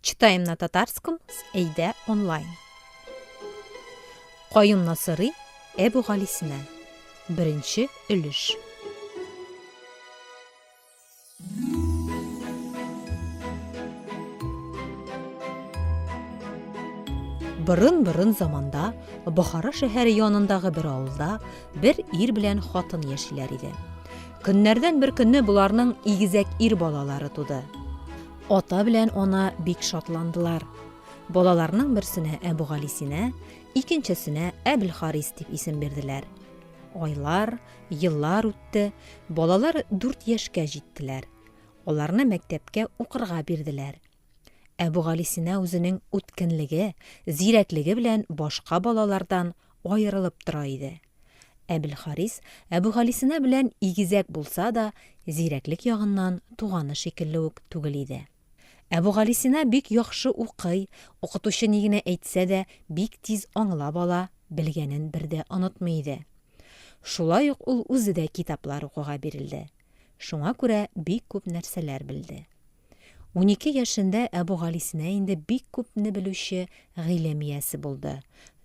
Читаем на татарском с Әйдә онлайн. Каюм Насыйри Әбүгалисина. Беренче өлеш. Борын-борын заманда Бохара шәһәре янындагы бер авылда бер ир белән хатын яшиләр иде. Көннәрдән бер көнне боларның игезәк ир балалары туды. Ата белән ана бик шатландылар. Балаларның берсенә Әбүгалисина, икенчесенә Әбелхарис дип исем бирделәр. Айлар, еллар үтте, балалар дүрт яшькә җиттеләр. Аларны мәктәпкә укырга бирделәр. Әбүгалисина үзенең үткенлеге, зирәклеге белән башка балалардан аерылып тора иде. Әбелхарис Әбүгалисина белән игезәк булса да, зирәклек ягыннан туганы шикелле үк түгел иде. Әбүгалисина бик яхшы укый, укытучы ни генә әйтсә дә, бик тиз аңлап ала, белгәнен бер дә онытмый иде. Шулай ук ул үзе дә китаплар укуга бирелде. Шуңа күрә бик күп нәрсәләр белде. 12 яшендә Әбүгалисина инде бик күпне белүче гыйлем иясе булды,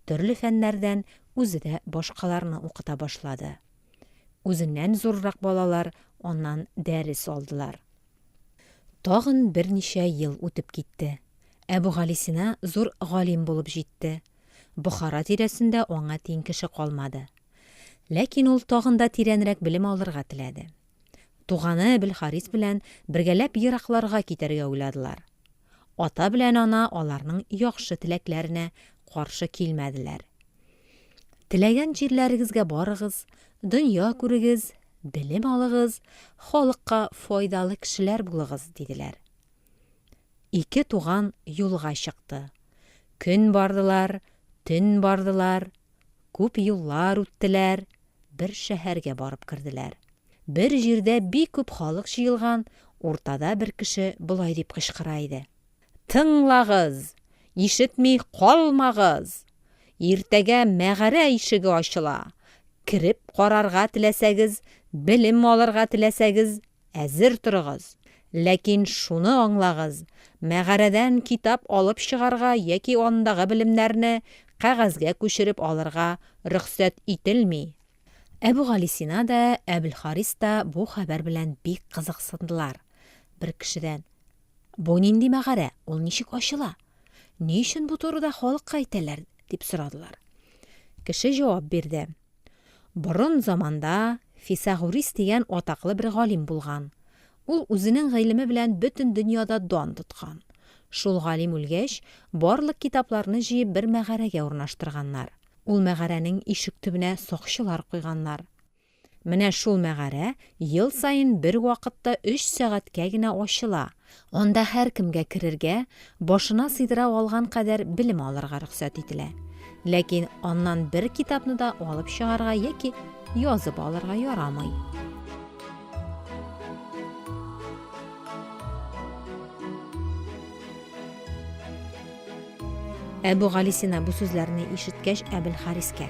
төрле фәннәрдән үзе дә башкаларны укыта башлады. Үзеннән зуррак балалар аннан дәрес алдылар. Тагын берничә ел үтеп китте. Әбүгалисина зур галим булып җитте. Бохара тирәсендә аңа тиң кеше калмады. Ләкин ул тагын да тирәнрәк белем алырга теләде. Туганы Әбелхарис белән бергәләп еракларга китәргә уйладылар. Ата белән ана аларның яхшы теләкләренә каршы килмәделәр. Теләгән җирләрегезгә барыгыз, дөнья күрегез, белем алыгыз, халыкка файдалы кешеләр булыгыз, диделәр. Ике туган юлга чыкты. Көн бардылар, төн бардылар, күп юллар үттеләр, бер шәһәргә барып керделәр. Бер җирдә бик күп халык җыелган, уртада бер кеше болай дип кычкыра иде. Тыңлагыз! Ишетми калмагыз! Иртәгә мәгарә ишеге ачыла. Кереп карарга теләсәгез, белем алырга теләсәгез, Әзер торыгыз! Ләкин шуны аңлагыз, мәгарәдән китап алып чыгарга яки андагы белемнәрне кәгазьгә күчереп алырга рөхсәт ителми. Әбүгалисина да, Әбелхарис та бу хәбәр белән бик кызыксындылар. Бер кешедән, Бу нинди мәгарә, ул ничек ачыла? Ни өчен бу турыда халыкка әйтәләр? дип сорадылар. Кеше җавап бирде. Борын заманда Фисагурис дигән атаклы бер галим булган. Ул үзенең гыйлеме белән бөтен дөньяда дан тоткан. Шул галим үлгәч, барлык китапларны җыеп бер мәгарәгә урнаштырганнар. Ул мәгарәнең ишек төбенә сакчылар куйганнар. Менә шул мәгарә ел саен бер вакытта өч сәгатькә генә ачыла. Анда һәркемгә керергә, башына сыйдыра алган кадәр белем алырга рөхсәт ителә. Ләкин аннан бер китапны да алып чыгарга яки язып алырга ярамый. Әбүгалисина бу сүзләрне ишеткәч Әбелхарискә: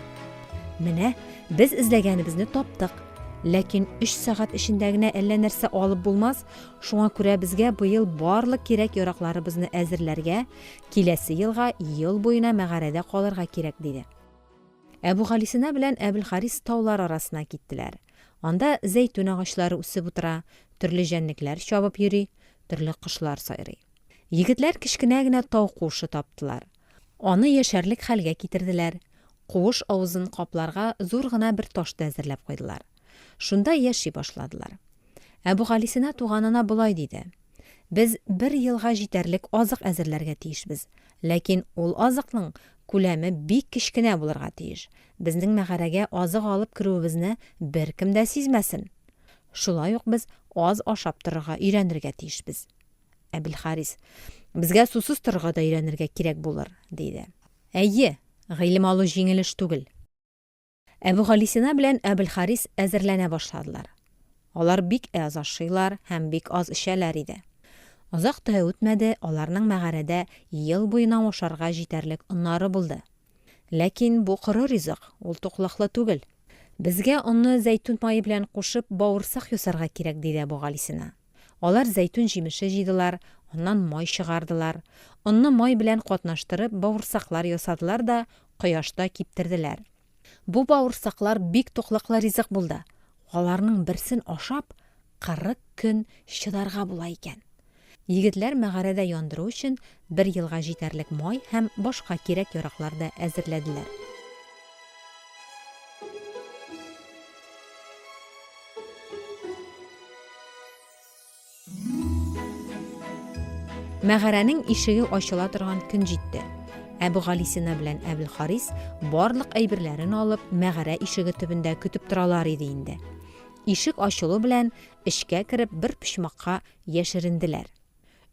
Менә без эзләгәнебезне таптык. Ләкин өч сәгать эчендә генә әллә нәрсә алып булмас, шуңа күрә безгә быел барлык кирәк-яракларыбызны әзерләргә, киләсе елга ел буена мәгарәдә калырга кирәк, диде. Әбүгалисина белән Әбелхарис таулар арасына киттеләр. Анда зәйтүн агачлары үсеп утыра, төрле җәнлекләр чабып йөри, төрле кошлар сайрый. Егетләр кечкенә генә тау куышы таптылар. Аны яшәрлек хәлгә китерделәр, куыш авызын капларга зур гына бер таш та әзерләп куйдылар. Шунда яши башладылар. Әбүгалисина туганына болай диде, Без бер елга җитәрлек азык әзерләргә тиешбез. Ләкин ул азыкның күләме бик кечкенә булырга тиеш. Безнең мәгарәгә азык алып керүебезне беркем дә сизмәсен. Шулай ук без аз ашап торырга өйрәнергә тиешбез. Әбелхарис, Безгә сусыз торырга да өйрәнергә кирәк булыр, диде. Әйе, гыйлем алу җиңел эш түгел. Әбүгалисина белән Әбелхарис әзерләнә башладылар. Алар бик аз ашыйлар һәм бик аз эчәләр иде. Озак та үтмәде, аларның мәгарәдә ел буена ашарга җитәрлек оннары булды. Ләкин бу коры ризык, ул туклыклы түгел. Безгә онны зәйтүн мае белән кушып бавырсак ясарга кирәк, диде Әбүгалисина. Алар зәйтүн җимеше җыйдылар, Аннан май чыгардылар. Онны май белән катнаштырып, бавырсаклар ясадылар да кояшта киптерделәр. Бу бавырсаклар бик туклыклы ризык булды. Аларның берсен ашап, 40 көн чыдарга була икән. Егетләр мәгарәдә яндыру өчен бер елга җитәрлек май һәм башка кирәк-яраклар да әзерләделәр. Мәгарәнең ишеге ачыла торган көн җитте. Әбүгалисина белән Әбелхарис барлык әйберләрен алып, мәгарә ишеге төбендә көтеп торалар иде инде. Ишек ачылу белән, эчкә кереп, бер почмакка яшеренделәр.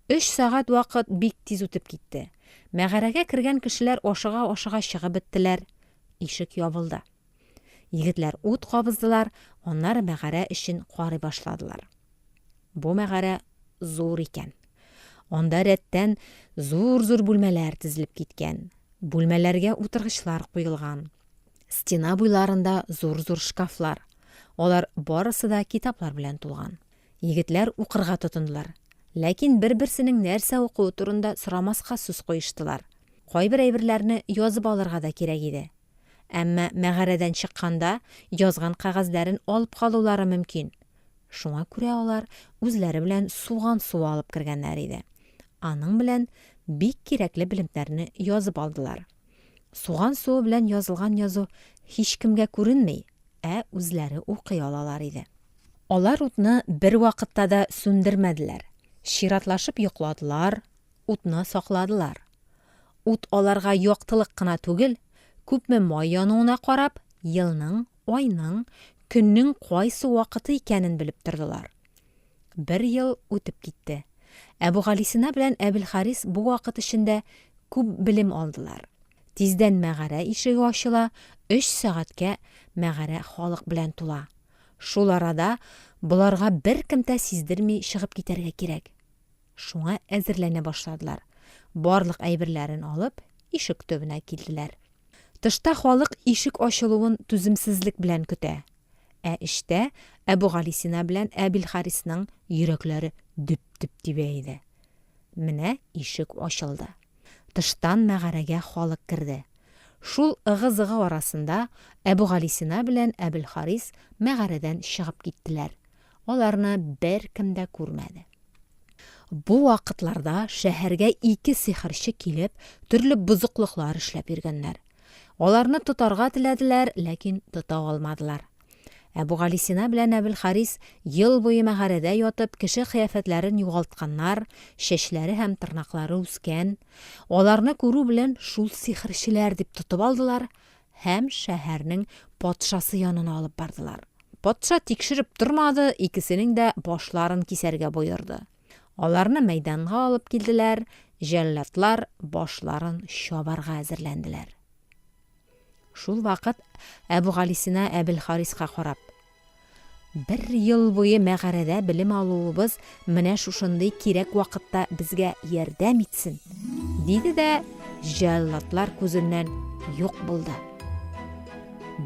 Өч сәгать вакыт бик тиз үтеп китте. Мәгарәгә кергән кешеләр ашыга-ашыга чыгып беттеләр. Ишек ябылды. Егетләр ут кабыздылар, аннары мәгарә эчен карый башладылар. Бу мәгарә зур икән. Анда рәттән зур-зур бүлмәләр тезелеп киткән. Бүлмәләргә утыргычлар куелган. Стена буйларында зур-зур шкафлар. Алар барысы да китаплар белән тулган. Егетләр укырга тотындылар. Ләкин бер-берсенең нәрсә укуы турында сорамаска сүз куештылар. Кайбер әйберләрне язып алырга да кирәк иде. Әмма мәгарәдән чыкканда язган кәгазьләрен алып калулары мөмкин. Шуңа күрә алар үзләре белән суган суы алып кергәннәр иде. Аның белән бик кирәкле белемнәрне язып алдылар. Суган суы белән язылган язу һичкемгә күренми, ә үзләре укый алалар иде. Алар утны бервакытта да сүндермәделәр. Чиратлашып йокладылар, утны сакладылар. Ут аларга яктылык кына түгел, күпме май януына карап, елның, айның, көннең кайсы вакыты икәнен белеп тордылар. Бер ел үтеп китте. Әбүгалисина белән Әбелхарис бу вакыт эчендә күп белем алдылар. Тиздән мәгарә ишеге ачыла, өч сәгатькә мәгарә халык белән тула. Шул арада боларга беркем тә сиздерми чыгып китәргә кирәк. Шуңа әзерләнә башладылар. Барлык әйберләрен алып, ишек төбенә килделәр. Тышта халык ишек ачылуын түземсезлек белән көтә. Ә эчтә Әбүгалисина белән Әбилхарисның йөрәкләре дөп-дөп тибә иде. Менә ишек ачылды. Тыштан мәгарәгә халык керде. Шул ыгы-зыгы арасында Әбүгалисина белән Әбелхарис мәгарәдән чыгып киттеләр. Аларны беркем дә күрмәде. Бу вакытларда шәһәргә ике сихерче килеп, төрле бозыклыклар эшләп йөргәннәр. Аларны тотарга теләделәр, ләкин тота алмадылар. Әбүгалисина белән Әбелхарис ел буе мәгарәдә ятып, кеше кыяфәтләрен югалтканнар, чәчләре һәм тырнаклары үскән. Аларны күрү белән шул сихерчеләр дип тотып алдылар һәм шәһәрнең патшасы янына алып бардылар. Патша тикшереп тормады, икесенең дә башларын кисәргә боерды. Аларны мәйданга алып килделәр, җәлладлар башларын чабарга әзерләнделәр. Шул вакыт Әбүгалисина Әбелхариска карап, Бер ел буе мәгарәдә белем алуыбыз менә шушындый кирәк вакытта безгә ярдәм итсен, диде дә җәлладлар күзеннән юк булды.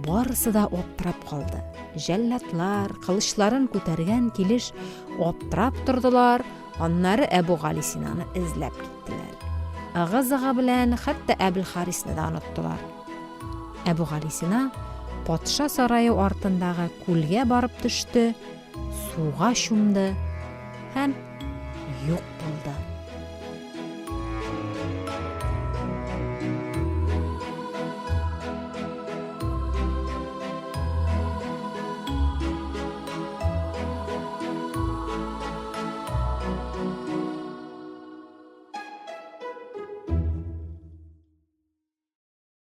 Барысы да аптырап калды. Җәлладлар, кылычларын күтәргән килеш, аптырап тордылар, аннары Әбүгалисинаны эзләп киттеләр. Ыгы-зыгы белән хәтта Әбелхарисны да оныттылар. Әбүгалисина патша сарае артындагы күлгә барып төште, суга чумды һәм юк булды.